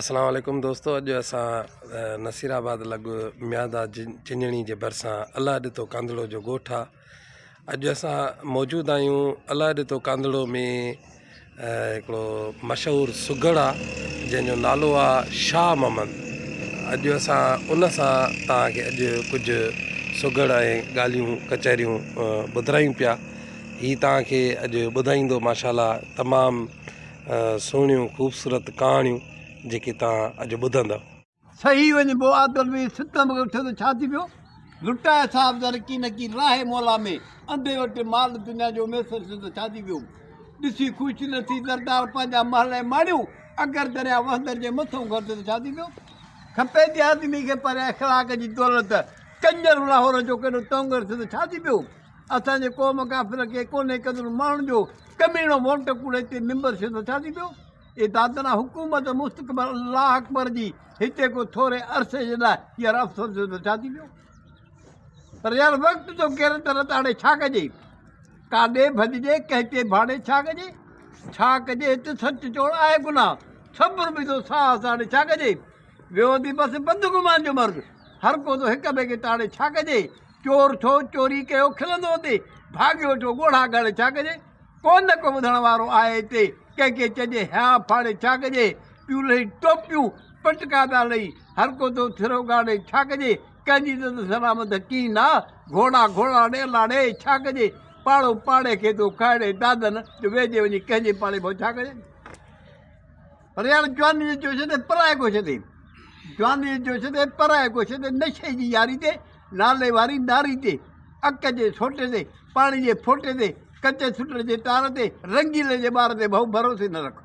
اسلام عليڪم دوستو اڄ اسان نصير آباد لڳ مياندا چنجڻي جي ڀرسان الله ڏتو ڪانڌڙو جو ڳوٺ آ اڄ اسان موجود آهيون الله ڏتو ڪانڌڙو ۾ هڪڙو مشهور سگهڙ آ جنهن جو نالو آ شاهه محمد اڄ اسان ان سان توهان کي اڄ ڪجهه سگهڙ ۽ ڳالهيون ڪچهريون ٻڌرايون پيا هي توهان کي اڄ ٻڌائيندو ماشاء الله تمام سهڻيون خوبصورت ڪهاڻيون جيڪي توهان اڄ ٻڌندؤ. سهي وڃبو عادل ۾ ستم کي اٿيو ته ڇا ٿي پيو؟ لٽائي صاحب زر ڪي نه ڪي راهي مولا ۾ انڌي وٽ مال دنيا جو ميسر ٿيو ته ڇا ٿي پيو؟ ڏسي خوش نه ٿي زردار پنهنجا محل ۽ ماڙيون اگر دريا وهندڙ جي مٿئون گهر ٿيو ته ڇا ٿي پيو؟ کپي ٿي آدمي کي پر اخلاق جي دولت ڪنجر لاهور جو ڪيڏو تونگر ٿيو ته ڇا ٿي پيو؟ اسان جي قوم ڪافر کي ڪونهي قدر ماڻهن جو ڪميڻو ووٽ ڪوڙي تي ممبر ٿيو ته ڇا ٿي پيو؟ اي دادنا حڪومت مستقبل الله اڪبر جي هتي ڪو ٿوري عرصي جي لاء يار افسوس ٿيو ته ڇا ٿي پيو؟ پر يار وقت جو ڪير ته رتاڙي ڇا ڪجي؟ ڪاڏي ڀڄجي ڪنهن تي ڀاڙي ڇا ڪجي؟ ڇا ڪجي هت سچ چوڻ آهي گناهه صبر به ٿو ساهه ساڙي ڇا ڪجي؟ ويو ٿي بس بدگمان جو مرض هر ڪو ٿو هڪ ٻئي کي تاڙي ڇا ڪجي؟ چور ٿو چوري ڪيو کلندو اتي، ڀاڳيو ٿو ڳوڙها ڳاڙي ڇا ڪجي؟ ڪو نه ڪو ٻڌڻ وارو آهي هتي، ڪنهن کي چئجي هيانء ڦاڙي ڇا ڪجي؟ پيون لهي ٽوپيون پٽڪا پيا لهي، هر ڪو ٿو ٿرو ڳاڙي ڇا ڪجي؟ ڪنهن جي عزت سلامت ڪين آ، گهوڙا گهوڙا ڙي الاڙي ڇا ڪجي؟ پاڙو پاڙي کي ٿو کائڙي دادن جو ويجهي وڃي ڪنهن جي پاڙي ڀؤ ڇا ڪجي؟ پر يار جواني جي جوش تي پرائي گوش تي جواني جي جوش تي پرائي گوش تي نشي جي ياري تي نالي واري ناري تي اڪ جي سوٽي تي پاڻي جي ڦوٽي تي ڪچي سٽر جي تار تي رنگيلي جي ٻار تي ڀؤ ڀروسي نه رک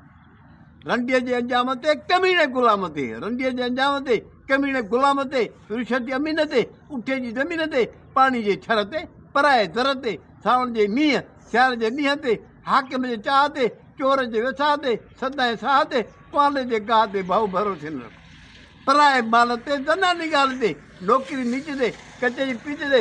رنڊيء جي انجام تي ڪميڻي غلام تي رنڊيء جي انجام تي ڪميڻي غلام تي رشوت جي امين تي اٺي جي زمين تي پاڻي جي ڇر تي پرائي در تي سانوڻ جي مينهن سياري جي ڏينهن تي حاڪم جي چاهه تي چور جي ويساهه تي، سدائين ساهه تي، ڪوالي جي گاهه تي ڀؤ ڀروسي نه رک. پرائي مال تي، زناني ڳالهه تي، نوڪري نيچ تي، ڪچي جي پيچ تي،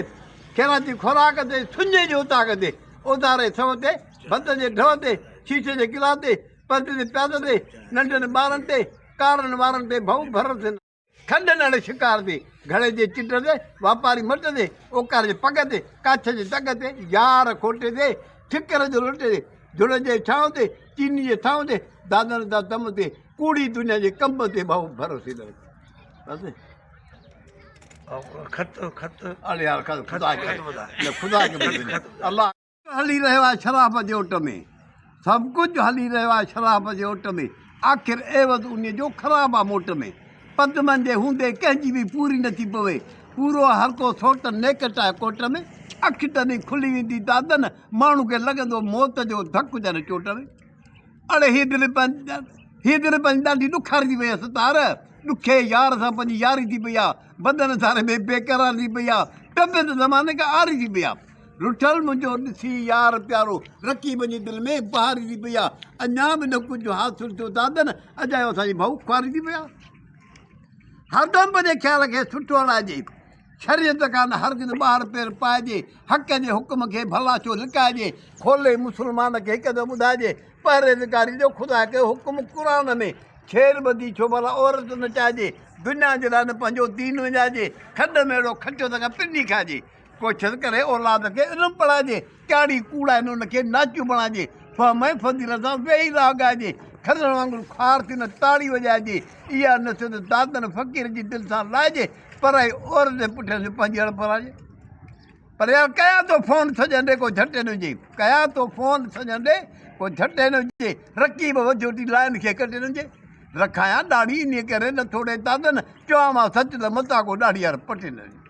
خيراتي خوراڪ تي، سڃي جي اوطاق تي، اوڌاري سو تي، ڀت جي ڍؤ تي، شيشي جي گلاس تي، پردي جي پياز تي، ننڍن ٻارن تي، ڪارن وارن تي ڀؤ ڀروسي نه رک. کنڊ نڙ شڪار تي، گهڙي جي چٽ تي، واپاري مٽ تي، اوڪار جي پڳ تي، ڪاڇ جي دڳ تي، يار کوٽي تي، ٺڪر جو لٽي تي، جڙ جي ڇانو تي، چيني جي ٿانو تي، دادن دا دم تي، ڪوڙي دنيا جي ڪنب تي ڀؤ ڀروسي نه رک. بس. خط خط اڙي يار خط خدا کي نه خدا کي ٻڌ الله هلي رهيو آهي شراب جي اوٽ ۾، سڀ ڪجهه هلي رهيو آهي شراب جي اوٽ ۾، آخر عيوض انهيء جو خراب آ موٽ ۾. پدمن جي هوندي ڪنهن جي به پوري نه ٿي پوي، پورو آ هر ڪو سوٽ نيڪ ٽاء ڪوٽ ۾. اک تڏهن کلي ويندي دادن، ماڻهو کي لڳندو موت جو ڌڪ جڏهن چوٽ ۾. اڙي هيء دل هيء دل پنهنجي ڏاڍي ڏکاري ٿي پئي آ ستار، ڏکي يار سان پنهنجي ياري ٿي پئي آ، بدن ساري ۾ بيقراري ٿي پئي آ، طبيعت زماني کان عاري ٿي پئي آ. رٺل منهنجو ڏسي يار پيارو، رقيب جي دل ۾ بهاري ٿي پئي آ. اڃا به نه ڪجهه حاصل ٿيو دادن، اجايو اسان جي ڀؤ خواري ٿي پئي آ. هردم پنهنجي خيال کي سٺو هلائجي، شريعت کان نه هرگز ٻاهر پير پائجي، حق جي حڪم کي ڀلا ڇو لڪائجي، کولي مسلمان کي هڪ دفعو ٻڌائجي، پرهيزگاري جو خدا ڪيو حڪم قرآن ۾، ڇير ٻڌي ڇو ڀلا عورت نچائجي، دنيا جي لاء نه پنهنجو دين وڃائجي، کڏ ۾ اهڙو کٽيو ته کان پني کائجي. ڪوشش ڪري اولاد کي علم پڙهائجي، ڪياڙي ڪوڙائي نه ان کي ناچيون بڻائجي، فهم ۽ فضيلت سان ويهي راهه ڳائجي، کڏڻ وانگر خوار ٿي نه تاڙي وڄائجي، اها نصيحت دادن فقير جي دل سان لائجي، پرائي عورت جي پٺيان ڇو پنهنجي اڻ پرائجي. پر يار ڪيان ٿو فون سڄڻ ڏي ڪو جهٽي نه هجي، ڪيان ٿو فون سڄڻ ڏي ڪو جهٽي نه هجي، رقيب وجهو ٿي لائن کي ڪٽي نه هجي، رکايان ڏاڙهي انهيء ڪري نه ٿوڙي دادن، چوان مان سچ ته متان ڪو ڏاڙهي يار پٽي نه هجي.